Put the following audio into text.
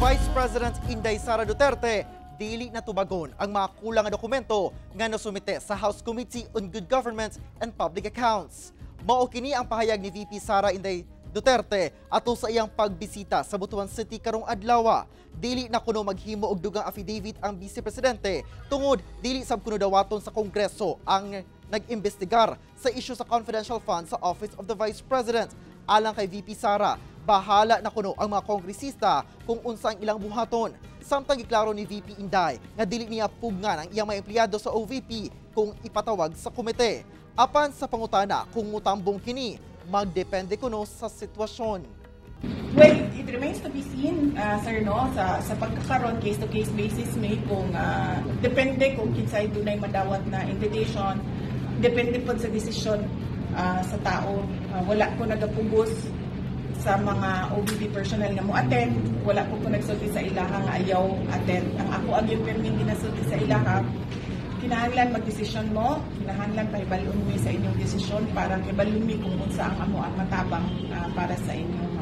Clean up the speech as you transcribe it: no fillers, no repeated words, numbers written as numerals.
Vice President Inday Sara Duterte dili na tubagon ang mga kulang nga dokumento nga nasumite sa House Committee on Good Government and Public Accounts. Mao kini ang pahayag ni VP Sara Inday Duterte ato sa iyang pagbisita sa Butuan City karong adlaw. Dili na kuno maghimo og dugang affidavit ang Vice Presidente tungod dili sab kuno dawaton sa Kongreso ang nag-imbestigar sa isyu sa confidential fund sa Office of the Vice President. Alang kay VP Sara, bahala na kuno ang mga kongresista kung unsa ang ilang buhaton. Samtang giklaro ni VP Inday nga dili niya pugnan ang iyang mga empleyado sa OVP kung ipatawag sa komite. Apan sa pangutana kung mutambong kini, magdepende kuno sa sitwasyon. Well, it remains to be seen, sir, no? Sa pagkakaroon, case-to-case basis may kung depende kung kinsay dunay madawat na invitation, depende po sa desisyon sa tao. Wala ko nagapugos sa mga OVP personnel nga mo attend, wala ko nagsulti sa ilaha nga ayaw attend. Ang ako ang yung permin ginasulti sa ilaha, kinahanglan magdesisyon mo, kinahanglan pahibalon mi sa inyong desisyon para kibalon mi kung unsa ang amo ang matabang para sa inyong